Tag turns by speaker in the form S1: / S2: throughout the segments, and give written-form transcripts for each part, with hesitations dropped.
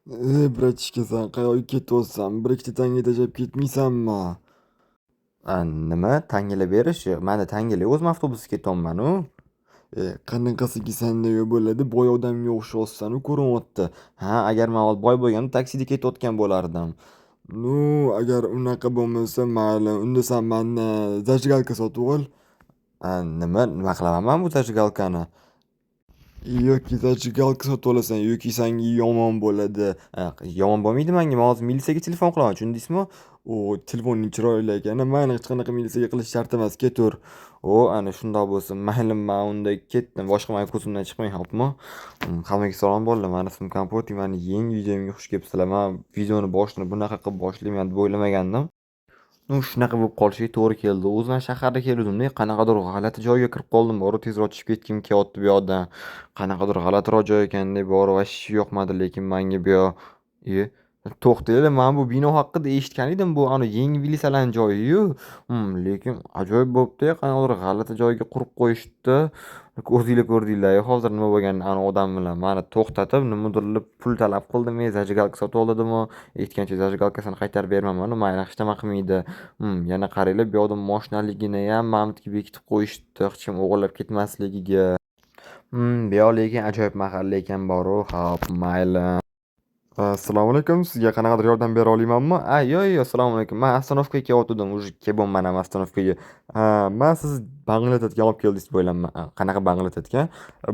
S1: Ey, братишка, san qayoqqa ketyapsan? Bir ikkita tanga tashlab ketmaysanmi?
S2: A, nima? Tangalar berish? Manda tangalar yo'q, o'zim avtobusga ketyapman-u.
S1: E, qanaqasiga sanda yo'q bo'ladi? Boy odamga o'xshayapsan-u, ko'rinyapti.
S2: Ha, agar man hozir boy bo'lganimda taksida ketayotgan bo'lardim.
S1: Ну, agar unaqa bo'lmasa mayli, unda san mandan зажигалка sotib ol.
S2: A, nima? Nima qilaman man bu зажигалка ni?
S1: Yoki зажигалка sotib olasan, yoki sanga yomon bo'ladi.
S2: A, yomon bo'lmaydi manga. Man hozir militsiyaga telefon qilaman, tushundingizmi?
S1: O, telefoning chiroyli ekan. Mayli, hech qanaqa militsiyaga qilish shart emas, ketur.
S2: O, ana shundoq bo'lsa, mayli, man unda ketdim. Boshqa mani ko'zimdan chiqmang, xo'pmi? Hammaga salom, bolalar. Mani ismim Kompot, mani yangi videomga xush kelibsizlar. Man videoni boshini bunaqa qilib boshlayman deb o'ylamagandim. Ну, shunaqa bo'lib qolishiga to'g'ri keldi. O'zim ham shaharga keluvdim-da, qanaqadir g'alati joyga kirib qoldim. Borib tezroq chiqib ketgim kelyapti bu yoqdan. Qanaqadir g'alatiroq joy ekanda, borib вообще yoqmadi lekin manga bu yoq. E, to'xtanglar, man bu bino haqida eshitgan edim. Bu ani yangi militsiyalarning joyi-yu. Lekin ajoyib bo'libdi-ya, qanaqadir g'alati joyga qurib qo'yishibdi. O'zinglar ko'rdinglar hozir nima bo'lganini ani odam bilan. Mani to'xtatib, nimadirlar pul talab qildimi, зажигалка sotib ol dedimi. Aytgancha зажигалка sini qaytarib bermayman, mayli, hech nima qilmaydi. Yana qaranglar, bu yoqda moshinaligini ham mana bu yerga bekitib qo'yishibdi, hech kim o'g'irlab ketmasligiga. Bu yoq lekin ajoyib mahalla ekan boru. Xo'p, mayli.
S1: Assalomu alaykum, sizga qanaqadir yordam bera olamanmi?
S2: A, yo'q, yo'q, assalomu alaykum. Man остановка ga kelyotgandim, уже kelyapman ham остановка ga.
S1: Ha, man siz banglatayotgan olib keldingiz deb o'ylayapman.
S2: A, qanaqa banglatayotgan?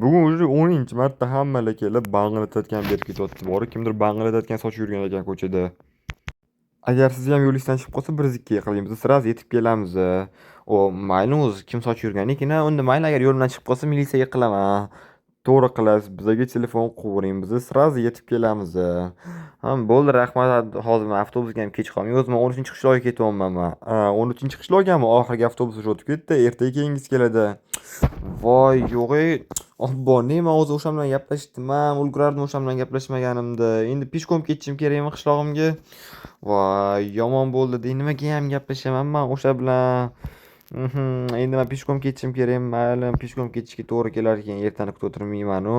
S1: Bugun уже 10-marta hammalar kelib banglatayotgan berib ketyapti. Borib kimdir banglatayotgan sochib yurgan ekan ko'chada. Agar sizni ham yo'lingizdan chiqib qolsa, 102 qiling, biz сразу yetib kelamiz.
S2: O, mayli, o'zi kim sochib yurgan ekan, unda mayli, agar yo'limdan chiqib qolsa, militsiyaga qilaman.
S1: To'g'ri qilasiz, bizaga telefon qilib biz сразу yetib kelamiz.
S2: Ha, bo'ldi, rahmat. Hozir man avtobusga ham kech qolmay, o'zim 13-qishloqqa ketyapman man.
S1: Ha, 13-qishloqgami? Oxirgi avtobus уже o'tib ketdi, ertaga keyingisi keladi.
S2: Voy, yo'g'-ey. Obbo, ne man o'zi o'sha bilan gaplashdim ham, ulgurardim o'sha bilan gaplashmaganimda. Endi пешком ketishim kerakmi qishlog'imga? Voy, yomon bo'ldi-da. Nimagayam gaplashaman man o'sha bilan? Endi man пешком ketishim kerak, mayli, пешком ketishga to'g'ri kelar ekan, ertani kutib o'tirmayman-u.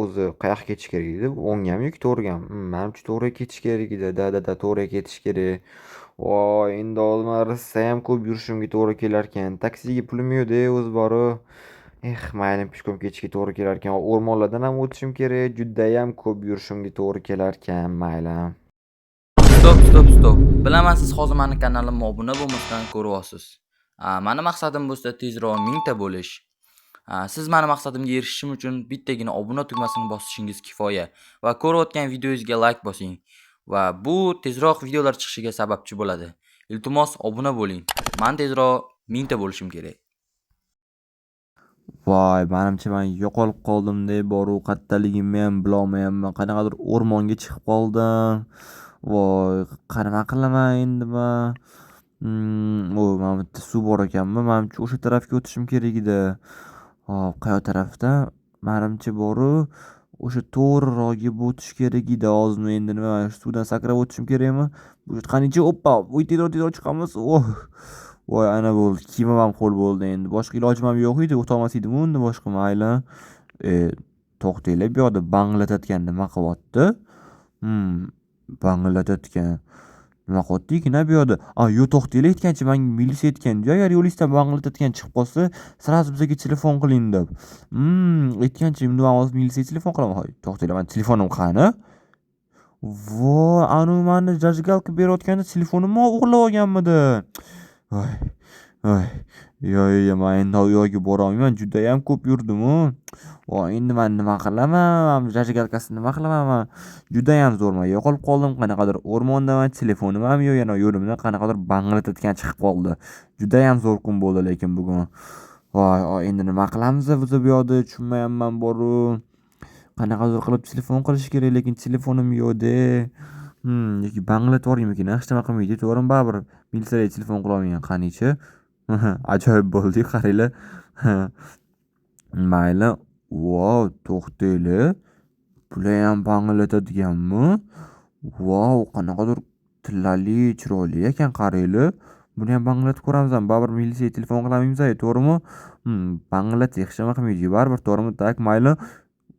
S2: O'zi qayoqqa ketish kerak edi? O'nggami yoki to'g'rigami? Manimcha, to'g'riga ketish kerak edi. Да, да, да, to'g'riga ketish kerak. Voy, endi hozir man rissayam ko'p yurishimga to'g'ri kelarkan. Taksiga pulim yo'q-da o'zi boru. Eh, mayli, пешком ketishga to'g'ri kelarkan. O'rmonlardan ham o'tishim kerak, judayam ko'p yurishimga to'g'ri kelarkan, mayli.
S3: Стоп, стоп, стоп. Bilaman, siz hozir mani kanalimga obuna bo'lmasdan ko'ryapsiz. A, mani maqsadim bo'lsa tezroq 1000 ta bo'lish. A, siz mani maqsadimga erishishim uchun bittagina obuna tugmasini bosishingiz kifoya va ko'rayotgan videongizga like bosing va bu tezroq videolar chiqishiga sababchi bo'ladi. Iltimos, obuna bo'ling. Man tezroq 1000 ta bo'lishim kerak.
S2: Voy, manimcha, man yo'qolib qoldim-da, boru qayerdaligimni ham bilolmayapman. Qanaqadir o'rmonga chiqib qoldim. Voy, nima qilaman endi man? O, mana bu yerda suv bor ekanmi? Manimcha, o'sha tarafga o'tishim kerak edi. Hop, qayoq tarafda? Manimcha, boru o'sha to'g'rirog'iga o'tish kerak edi. Hozir endi nima, suvdan sakrab o'tishim kerakmi? Qanichi, oppa, voy, tezroq, tezroq chiqamiz. Oh! Voy, ana bo'ldi. Kiyimim ham ho'l bo'ldi endi. Boshqa ilojim ham yo'q edi, o'tolmas edim unda boshqa, mayli. E, to'xtanglar, bu yoqda banglatayotgan nima qilyapti? Banglatayotgan nima qilyapti ekan bu yoqda? A, yo'q, to'xtanglar, aytgancha manga militsiya aytgandi, agar yo'lingizdan banglatayotgan chiqib qolsa, сразу bizga telefon qiling deb. Aytgancha endi man hozir militsiyaga telefon qilaman. Hoy, to'xtanglar, mani telefonim qani? Voy, anavi mani зажигалка berayotganda telefonimni o'g'irlab olganmidi? Voy, voy, yo'q, yo'q, man endi u yoqqa borolmayman, judayam ko'p yurdim-u. Voy, endi man nima qilaman? Зажигалка sini nima qilaman man? Judayam zo'r, man yo'qolib qoldim, qanaqadir o'rmondaman, telefonim ham yo'q, yana yo'limdan qanaqadir banglatayotgan chiqib qoldi. Judayam zo'r kun bo'ldi lekin bugun. Voy, endi nima qilamiz biz bu yoqda, tushunmayapman boru. Qanaqadir qilib telefon qilish kerak, lekin telefonim yo'q-da. Yoki banglatib yuboraymikin, hech nima qilmaydi, to'g'rimi? Baribir militsiyaga telefon qilolmayman. Qanichi? Ajoyib bo'ldi-yu, qaranglar. Mayli. Vau, to'xtanglar. Bularham banglatadiganmi? Vau, qanaqadir tillali, chiroyli ekan, qaranglar. Buniyam banglatib ko'ramizmi? Baribir militsiyaga telefon qilolmaymiz, to'g'rimi? Banglatsak hech nima qilmaydi baribir, to'g'rimi? Так, mayli.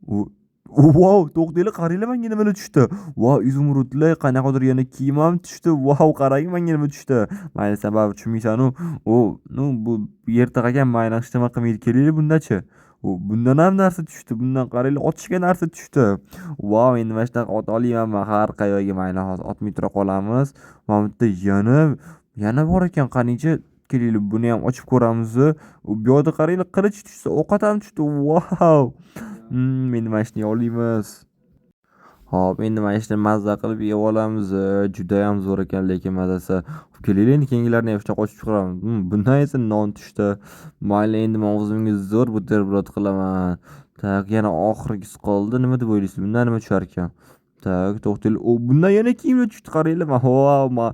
S2: U
S1: Vau, to'xtanglar, qaranglar, menga nimalar tushdi. Vau, изумруд lar, qanaqadir yana kiyim ham tushdi. Vau, qarang, menga nima tushdi. Mayli, sen baribir tushunmaysan-u. U, ну, bu yirtiq ekan, mayli, hech nima qilmaydi. Kelinglar bundachi. U bundan ham narsa tushdi. Bundan qaranglar, otishga narsa tushdi. Vau, endi mana shunaqa ota olmayman man har qayerga. Mayli, hozir otmay tura qolamiz. Mana bu yerda yana bor ekan, qaniychi. Kelinglar, buni ham ochib ko'ramiz. Bu yoqda qaranglar, qilich tushdi, ovqat ham tushdi. Vau! Endi mana shuni olamiz. Hop, endi mana shuni mazza qilib yeb olamiz. Judayam zo'r ekan lekin mazasi. Kelinglar, endi keyingilarini ham shunaqa ochib chiqaramiz. Bundan esa non tushdi. Mayli, endi men o'zimga zo'r buterbrod qilaman. Так, yana oxirgisi qoldi. Nima deb o'ylaysiz? Bundan nima tushar ekan? Так, to'xtanglar. O, bundan yana kiyimlar tushdi, qaranglar. Vau, man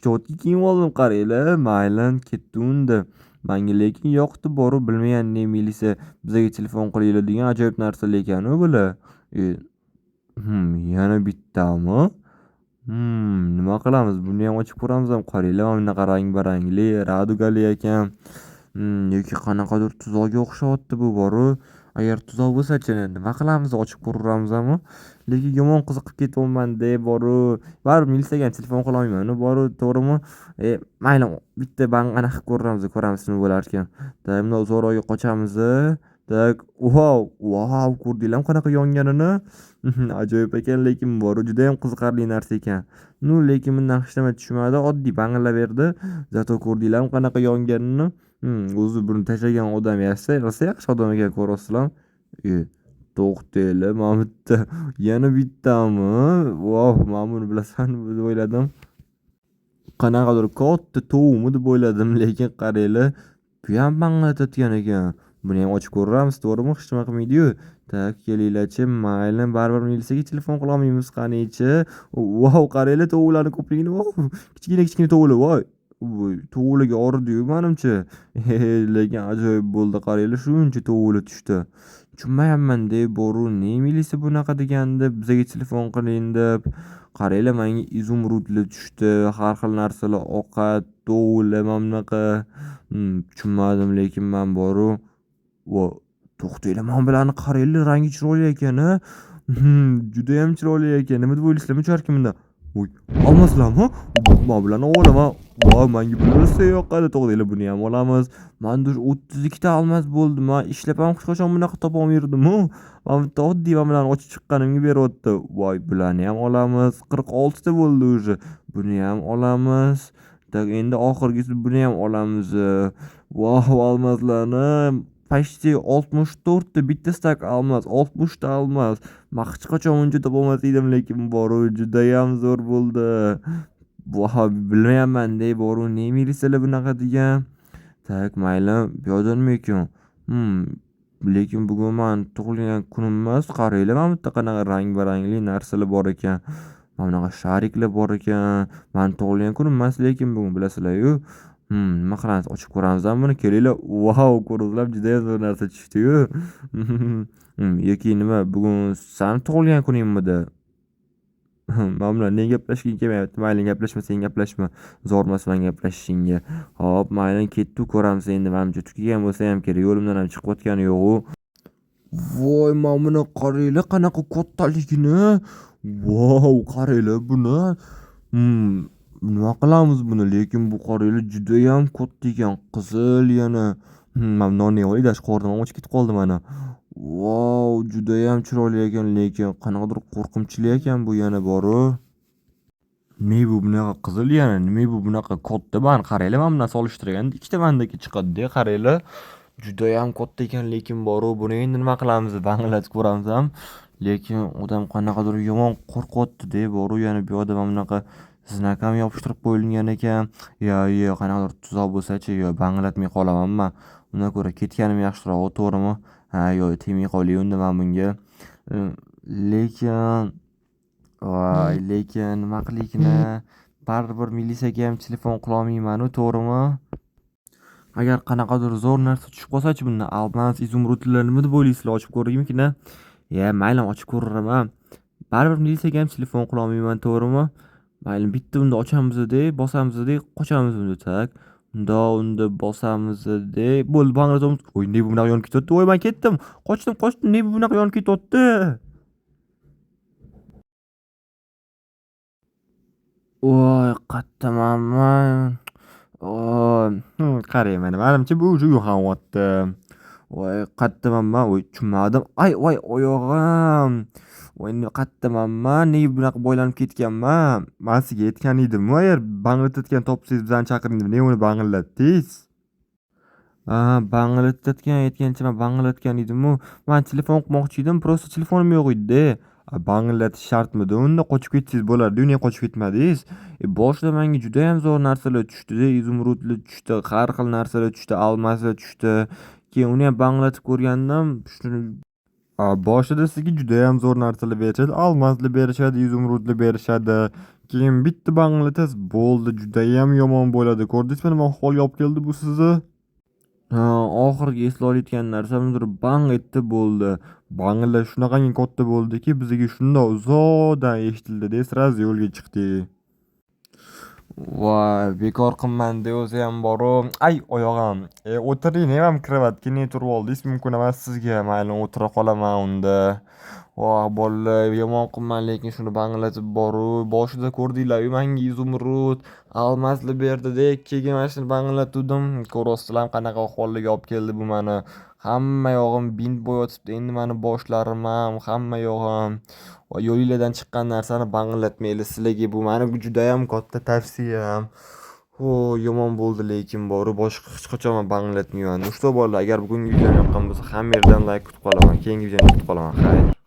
S1: чётко kiyim oldim, qaranglar. Mayli, ketdi unda. Menga lekin yoqdi borib, bilmagan ne milisa bizga telefon qilinglar degan ajoyib narsalar ekan-u bular. Yana bittami? Nima qilamiz? Buni ham ochib ko'ramiz ham. Qaranglar, mana bunaqa rang-barangli, радуга li ekan. Yoki qanaqadir tuzoqga o'xshayapti bu boru. Agar tuzoq bo'lsa-chi, nima qilamiz? Ochib ko'raveramizmi? Lekin yomon qiziqib ketyapman-da boru. Baribir milisaga ham telefon qilolmayman-u boru, to'g'rimi? Mayli, bitta anaqa qilib ko'ramiz, ko'ramiz nima bo'larkan. Так, bundoq uzoqroqga qochamiz. Так, vau, vau, ko'rdinglarmi qanaqa yonganini? Ajoyib ekan, lekin boru judayam qiziqarli narsa ekan. Ну, lekin bundan hech nima tushmadi, oddiy bang'illaverdi. Зато ko'rdinglarmi qanaqa yonganini? O'zi buni tashlagan odam yaxshi, rosa yaxshi odam ekan, ko'ryapsizlarmi? To'xtanglar, mana bu yerda yana bittami? Voh, man buni bilasan deb o'yladim. Qanaqadir katta tovuqmi deb o'yladim, lekin qaranglar, bu ham bang'illatayotgan ekan. Buni ham ochib ko'ramiz, to'g'rimi? Hech nima qilmaydi-yu. Так, kelinglarchi, mayli, baribir milisaga telefon qilolmaymiz, qanichi. Vau, qaranglar tovuqlarni ko'pligini, vau, kichkina-kichkina tovuqlar, voy. Tovuqlarga og'ridi-yu manimcha. Lekin ajoyib bo'ldi, qaranglar, shuncha tovuqlar tushdi. Tushunmayapman-da, boru ne milisa bunaqa degandi, bizga telefon qiling deb. Qaranglar, menga изумруд lar tushdi, har xil narsalar, ovqat, tovuqlar mana bunaqa. Tushunmadim lekin man boru. Vo, to'xtanglar, mana bularni qaranglar, rangi chiroyli ekan a. Judayam chiroyli ekan. Nima deb o'ylaysizlar, nima tusharkan bundan? Voy, olmasizlarmi? Man bularni olaman. Voy, menga bular rosa yoqadi. To'xtanglar, buni ham olamiz. Manda уже 32 ta алмаз bo'ldi. Man ishlab ham hech qachon bunaqa topolmaydim-u. Mana bitta oddiy mana bularni ochib chiqqanimga beryapti. Voy, bularni ham olamiz. 46 ta bo'ldi уже. Buni ham olamiz. Так, endi oxirgisi buni ham olamiz. Voh, алмаз larni почти 64 ta, bitta стак алмаз, 60 ta алмаз. Man hech qachon buncha topolmas edim, lekin boru judayam zo'r bo'ldi. Voh, bilmayapman-da, boru ne milisalar bunaqa degan. Так, mayli, bu yoqda nima ekan? Lekin bugun mani tug'ilgan kunim emas. Qaranglar, mana bu yerda qanaqa rang-barangli narsalar bor ekan. Mana bunaqa шарик lar bor ekan. Mani tug'ilgan kunim emas lekin bugun, bilasizlar-yu. Nima qilamiz? Ochib ko'ramizmi buni? Kelinglar. Vau, ko'rdingizlarmi? Judayam zo'r narsa tushdi-yu. Yoki nima, bugun sani tug'ilgan kuningmidi? Man bilan nega gaplashging kelmayapti? Mayli, gaplashma, sen gaplashma. Zo'r emas man gaplashishingga. Hop, mayli, ketdik, ko'ramiz endi. Manimcha tugagan bo'lsa ham kerak. Yo'limdan ham chiqayotgani yo'q-u. Voy, mana buni qaranglar, qanaqa kattaligini. Vau, qaranglar buni. Nima qilamiz buni? Lekin bu, qaranglar, judayam katta ekan, qizil yana. Mana nonni olay, даже qornim ham ochib ketib qoldi mani. Vau, judayam chiroyli ekan, lekin qanaqadir qo'rqinchli ekan bu yana boru. Nima bu bunaqa qizil yana? Nima bu bunaqa katta? Mana qaranglar, mana bilan solishtirganda ikkita mandagi chiqadi-da, qaranglar. Judayam katta ekan, lekin boru buni endi nima qilamiz? Bang'illatib ko'ramiz ham. Lekin odam qanaqadir yomon qo'rqyapti-da, boru yana bu yoqda mana bunaqa знак ham yopishtirib qo'yilgan ekan. Yo, yo'q, qanaqadir tuzoq bo'lsa-chi, yo bang'illatmay qolaman man. Undan ko'ra ketganim yaxshiroq, to'g'rimi? Ha, yo'q, tegmay qolay unda man bunga. Lekin voy, lekin nima qilaykin? Baribir milisaga ham telefon qilolmayman-u, to'g'rimi? Agar qanaqadir zo'r narsa tushib qolsa-chi bundan, алмаз, изумруд lar, nima deb o'ylaysizlar, ochib ko'raymikin a? Ya, mayli, ochib ko'raveraman. Baribir milisaga ham telefon qilolmayman, to'g'rimi? Mayli, bitta unda ochamiz-da, bosamiz-da, qochamiz unda, так. Mundoq unda bosamiz-da, bo'ldi, bang'latamiz. Voy, ne bu bunaqa yonib ketyapti? Voy, man ketdim. Qochdim, qochdim. Ne bu bunaqa yonib ketyapti? Qayerdaman man?
S2: Qarang, mana manimcha, bu уже uyg'onyapti.
S1: Voy, qayerdaman man? Voy, tushunmadim. Ay, voy, oyog'im. Voy, qayerdaman man? Nega bunaqa boylanib ketganman?
S2: Man sizga aytgan edim-ku, agar bang'illatayotgan topsangiz, bizani chaqiring deb. Nega uni bang'illatdingiz?
S1: Ha, bang'illatayotgan aytgancha, man bang'illatgan edim-u. Man telefon qilmoqchi edim, просто telefonim yo'q edi-da.
S2: Bang'illatish shartmidi? Unda qochib ketsangiz bo'lardi-yu, nega qochib ketmadingiz?
S1: E, boshida menga judayam zo'r narsalar tushdi-da, изумруд lar tushdi, har xil narsalar tushdi, алмаз lar tushdi. Keyin uniyam bang'illatib ko'rgandim, shuni.
S2: Boshida sizga judayam zo'r narsalar berishadi, алмаз lar berishadi, изумруд lar berishadi. Keyin bitta bang'illatasiz, bo'ldi, judayam yomon bo'ladi. Ko'rdingizmi, nima ahvolga olib keldi bu sizni?
S1: Ha, oxirgi eslayotgan narsamdir, bang etdi, bo'ldi.
S2: Bang'illash shunaqangi katta bo'ldiki, bizga shundoq uzoqdan eshitildi-da, сразу yo'lga chiqdik.
S1: Voy, bekor qilmanda o'ziyam boru.
S2: Ay, oyog'im. E, o'tiring, nemam кровать ga nega turib oldingiz? Mumkin emas sizga.
S1: Mayli, o'tira qolaman unda. Voh, bolalar, yomon qilman lekin shuni bang'illatib boru. Boshida ko'rdinglar-yu, menga изумруд, алмаз lar berdi-da, keyin mana shuni bang'illatuvdim.
S2: Ko'ryapsizlarmi, qanaqa ahvolga olib keldi bu mani.
S1: Hamma yog'im bint bo'yotibdi endi, mani boshlarim ham, hamma yog'im. Voy, yo'linglardan chiqqan narsani bang'illatmanglar, sizlarga bu mani judayam katta tavsiyam.
S2: Ho, yomon bo'ldi lekin boru, boshqa hech qachon man bang'illatmayman. Ну что, bolalar, agar bugungi videom yoqqan bo'lsa, hammanglardan layk kutib qolaman. Keyingi videoni kutib qolaman. Xayr.